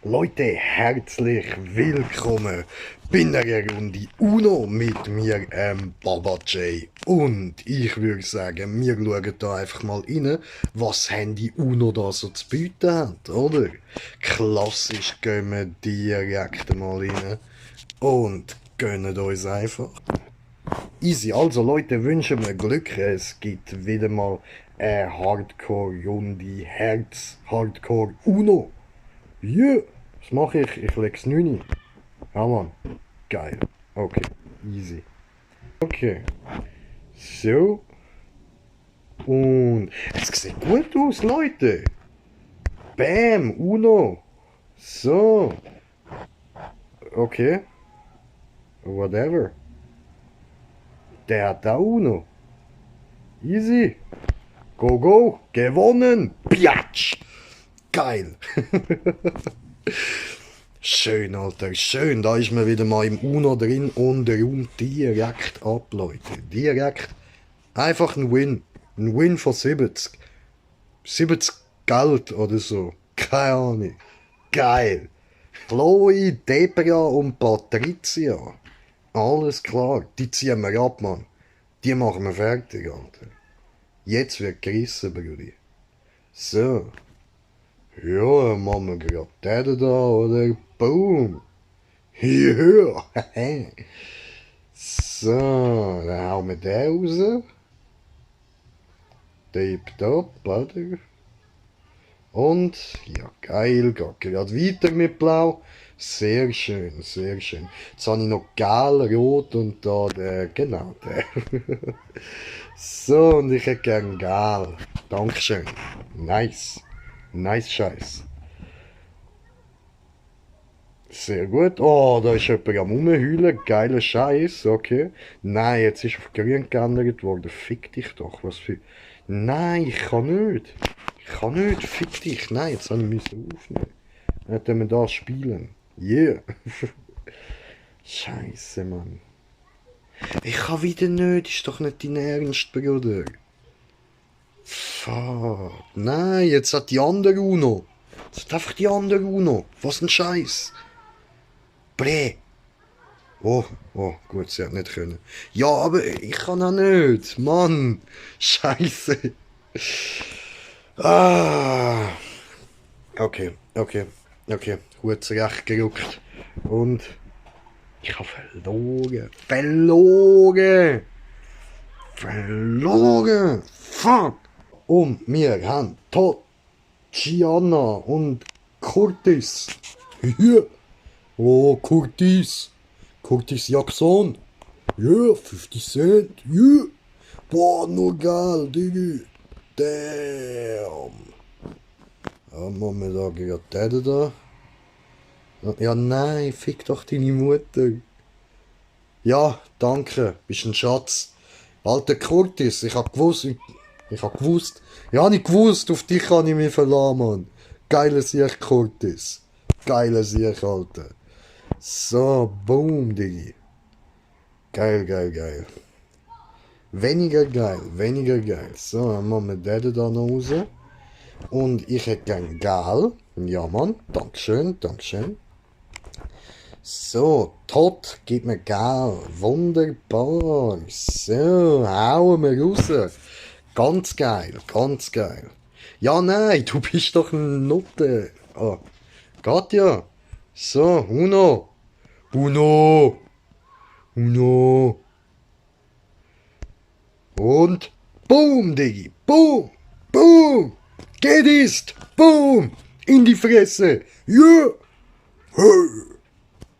Leute, herzlich willkommen bei einer Runde Uno mit mir, Baba J. Und ich würde sagen, wir schauen da einfach mal rein, was Handy Uno da so zu bieten hat, oder? Klassisch gehen wir direkt mal rein und gönnen uns einfach. Easy, also Leute, wünschen wir Glück. Es gibt wieder mal eine Hardcore-Runde Herz Hardcore Uno. Yeah, was mache ich? Ich leg's 9. Ja, Mann. Geil. Okay, easy. Okay. So. Und es sieht gut aus, Leute. Bam, Uno. So. Okay. Whatever. Der hat da Uno. Easy. Go, go. Gewonnen. Piatsch. Geil. Schön, Alter, schön. Da ist man wieder mal im Uno drin und räumt direkt ab, Leute. Direkt. Einfach ein Win. Ein Win von 70. 70 Geld oder so. Keine Ahnung. Geil. Chloe, Debra und Patricia. Alles klar. Die ziehen wir ab, Mann. Die machen wir fertig, Alter. Jetzt wird gerissen, Brudi. So. Ja, machen wir gerade den da, oder? Boom! Ja! So, dann hauen wir den raus. Tipptopp, oder? Und, ja geil, geht gerade weiter mit Blau. Sehr schön, sehr schön. Jetzt habe ich noch Gel, Rot und da der, genau der. So, und ich hätte gern Gel. Dankeschön. Nice. Nice Scheiß. Sehr gut. Oh, da ist jemand am Rumheulen. Geiler Scheiß. Okay. Nein, jetzt ist auf grün geändert worden. Fick dich doch. Was für... Nein, ich kann nicht. Ich kann nicht. Fick dich. Nein, jetzt habe ich aufnehmen. Dann können wir da spielen. Yeah. Scheiße, Mann. Ich kann wieder nicht. Ist doch nicht dein Ernst, Bruder. Fuck. Nein, jetzt hat die andere Uno. Jetzt hat einfach die andere Uno. Was ein Scheiß. Bre. Oh, oh, gut, sie hat nicht können. Ja, aber ich kann auch nicht. Mann. Scheiße. Ah. Okay, okay, okay. Gut zurechtgerückt. Und ich habe verloren. Verloren. Verloren. Fuck. Und wir haben Gianna und Curtis. Hier. Oh, Curtis. Curtis Jackson. Ja, 50 Cent. Ja. Boah, nur geil, Digga. Damn. Ja, machen wir da gerade den da. Ja, nein, fick doch deine Mutter. Ja, danke, bist ein Schatz. Alter Curtis, ich hab gewusst. Ja, nicht gewusst, auf dich kann ich mich verlassen, Mann. Geiler Sieg, Curtis. Geiler Sieg, Alter. So, boom, Diggi. Geil, geil, geil. Weniger geil, weniger geil. So, dann machen wir den da noch raus. Und ich hätte gern Gal. Ja, Mann. Dankeschön, Dankeschön. So, Todd, gib mir Gal. Wunderbar. So, hauen wir raus. Ganz geil, ganz geil. Ja, nein, du bist doch ein Nutte. Ah, geht ja. So, Uno. Uno. Uno. Und boom, Diggi. Boom. Boom. Geht ist. Boom. In die Fresse. Yeah.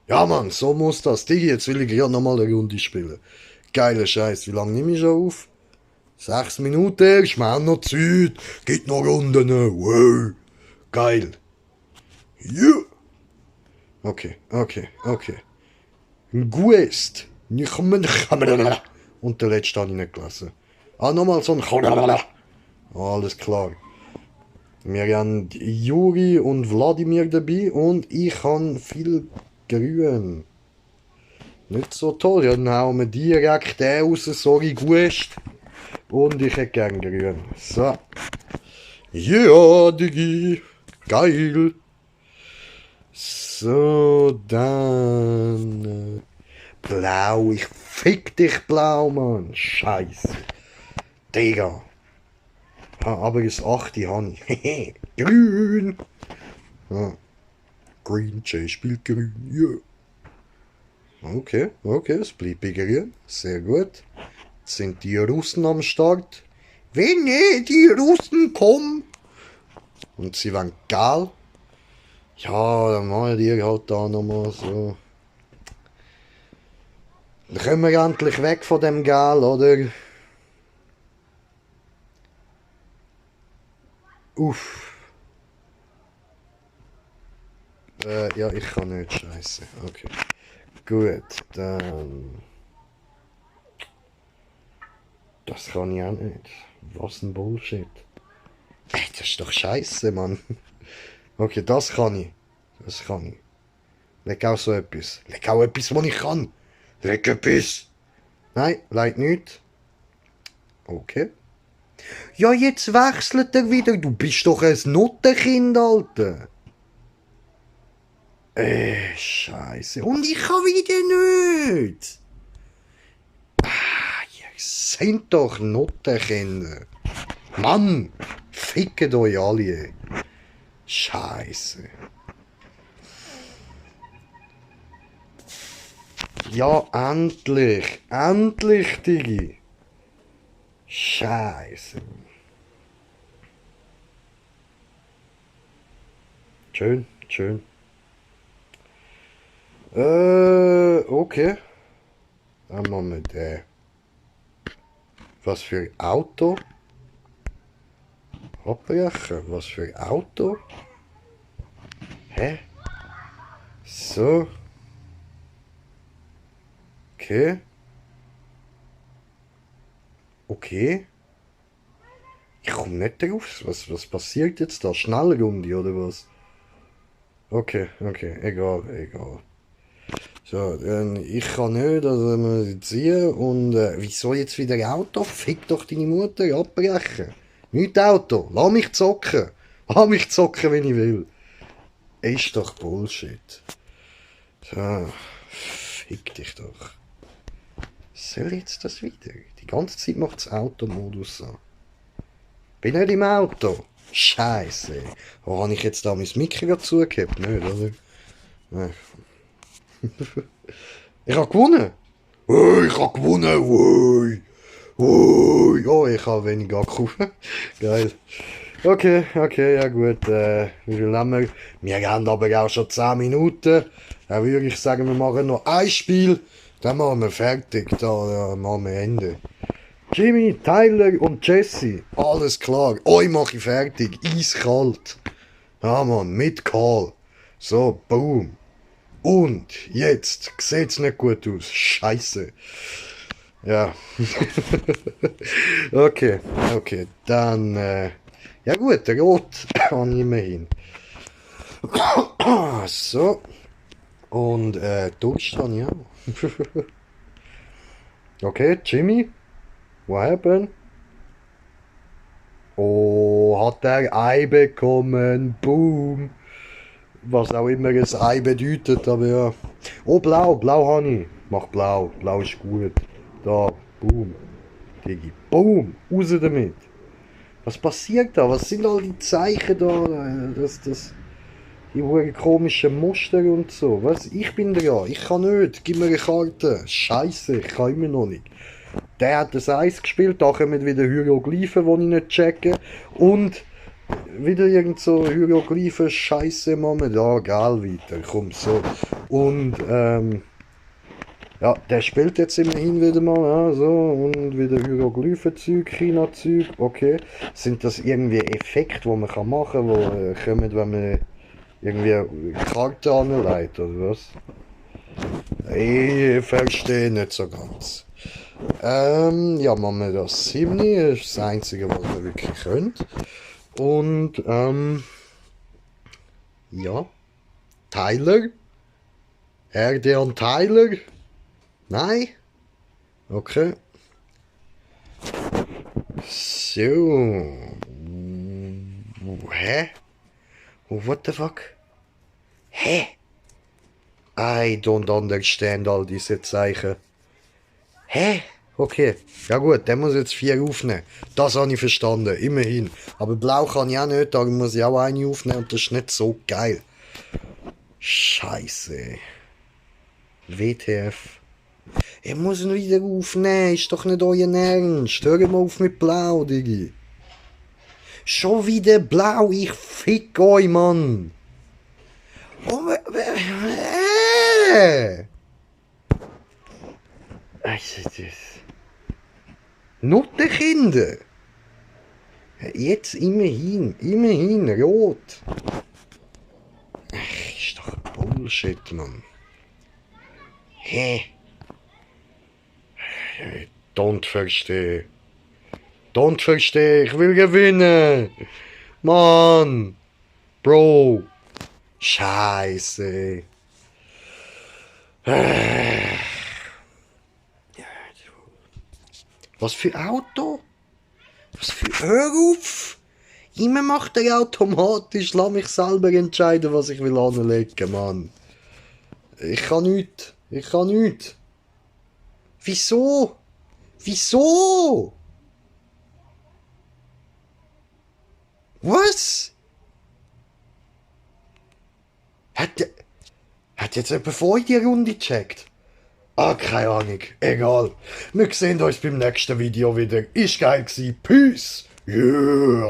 Ja, Mann, so muss das. Diggi, jetzt will ich gerade nochmal eine Runde spielen. Geiler Scheiß. Wie lange nehme ich schon auf? 6 Minuten, ist mir auch noch Zeit. Geht noch Runden. Wow. Geil. Yeah. Okay, okay, okay. Guest. Und der letzte habe ich nicht gelesen. Ah, nochmal so ein... Alles klar. Wir haben Juri und Wladimir dabei und ich habe viel Grün. Nicht so toll. Ja, dann hauen wir direkt den raus. Sorry, Guest. Und ich hätte gern Grün. So. Ja, Diggi. Geil. So, dann. Blau. Ich fick dich, Blau, Mann. Scheiße. Digga. Aber das 8. habe ich. Grün. Ah. Green, Jay spielt grün. Ja. Okay, es bleibt bei grün. Sehr gut. Jetzt sind die Russen am Start. Wenn die Russen kommen. Und sie waren geil. Ja, dann machen die halt da nochmal so. Dann kommen wir endlich weg von dem Gal, oder? Uff. Ja, ich kann nicht, scheiße. Okay. Gut, dann. Das kann ich auch nicht. Was ein Bullshit. Ey, das ist doch scheiße, Mann. Okay, das kann ich. Das kann ich. Leg auch so etwas. Leg auch etwas, was ich kann. Leg etwas. Nein, leg nicht. Okay. Ja, jetzt wechselt er wieder. Du bist doch ein Nottenkind, Alter. Scheiße. Und ich kann wieder nicht. Ihr seid doch Nottenkinder. Mann, fickt euch alle. Scheiße. Ja, endlich. Endlich, Digi. Scheiße. Schön, schön. Okay. Dann machen wir den. Was für ein Auto? Abbrechen. Was für ein Auto? Hä? So. Okay. Okay. Ich komme nicht drauf. Was passiert jetzt da? Schnellrunde oder was? Okay, egal. So, ich kann nicht, also wir ziehen und wieso jetzt wieder Auto? Fick doch deine Mutter, abbrechen. Nicht Auto, lass mich zocken. Lass mich zocken, wenn ich will. Ist doch Bullshit. So, fick dich doch. Soll jetzt das wieder? Die ganze Zeit macht das Automodus an. Bin nicht im Auto. Scheiße. Wo habe ich jetzt da mein Mikro dazugehabt? Nicht, oder? Nein. Ich habe gewonnen. Ich habe gewonnen. Oh, ich habe weniger gekauft. Geil. Okay, ja gut. Wie viel haben wir? Wir haben aber auch schon 10 Minuten. Dann würde ich sagen, wir machen noch ein Spiel. Dann machen wir fertig. Da machen wir Ende. Jimmy, Tyler und Jesse. Alles klar. Euch mache ich fertig. Eiskalt. Ja, Mann, mit Call. So, boom. Und jetzt sieht's nicht gut aus. Scheiße. Ja. Okay. Dann, ja gut, rot kann ich immerhin. So. Und, Durst habe ich auch. Okay, Jimmy. What happened? Oh, hat er Ei bekommen. Boom. Was auch immer ein Ei bedeutet, aber ja. Oh, blau habe ich. Mach blau. Blau ist gut. Da, boom. Digi. Boom. Raus damit. Was passiert da? Was sind all die Zeichen da? Die hohen komischen Muster und so. Was? Ich bin dran. Ich kann nicht. Gib mir eine Karte. Scheiße, ich kann immer noch nicht. Der hat das Eis gespielt, da kommen wieder Hieroglyphen, die ich nicht checke. Und wieder irgend so Hieroglyphen, Scheiße, Mama, da, geil, weiter, komm, so. Und, ja, der spielt jetzt immerhin wieder mal, ja, so, und wieder Hieroglyphen-Zeug, China-Zeug, okay. Sind das irgendwie Effekte, die man kann machen kann, die kommen, wenn man irgendwie eine Karte anlegt, oder was? Ich verstehe nicht so ganz. Ja, machen wir das 7, das ist das Einzige, was wir wirklich können. Und, ja, Tyler? RD und Tyler? Nein? Okay. So. Hä? What the fuck? Hä? I don't understand all diese Zeichen. Hä? Okay. Ja gut, dann muss ich jetzt 4 aufnehmen. Das habe ich verstanden, immerhin. Aber blau kann ich auch nicht, darum muss ich auch eine aufnehmen und das ist nicht so geil. Scheiße. WTF. Ich muss ihn wieder aufnehmen, ist doch nicht euer Ernst. Hör mal auf mit blau, Digi. Schon wieder blau, ich fick euch, Mann. Oh, Nuttenkinder. Jetzt immerhin, rot. Ach, ist doch Bullshit, Mann. Hä? Don't verstehe. Don't verstehe, ich will gewinnen. Mann. Bro. Scheiße. Was für Auto? Was für... Hör auf! Immer macht er automatisch. Lass mich selber entscheiden, was ich will anlegen, Mann. Ich kann nichts. Wieso? Was? Hat jetzt jemand vor euch die Runde gecheckt? Ah, keine Ahnung. Egal. Wir sehen uns beim nächsten Video wieder. Ist geil gewesen. Peace. Yeah.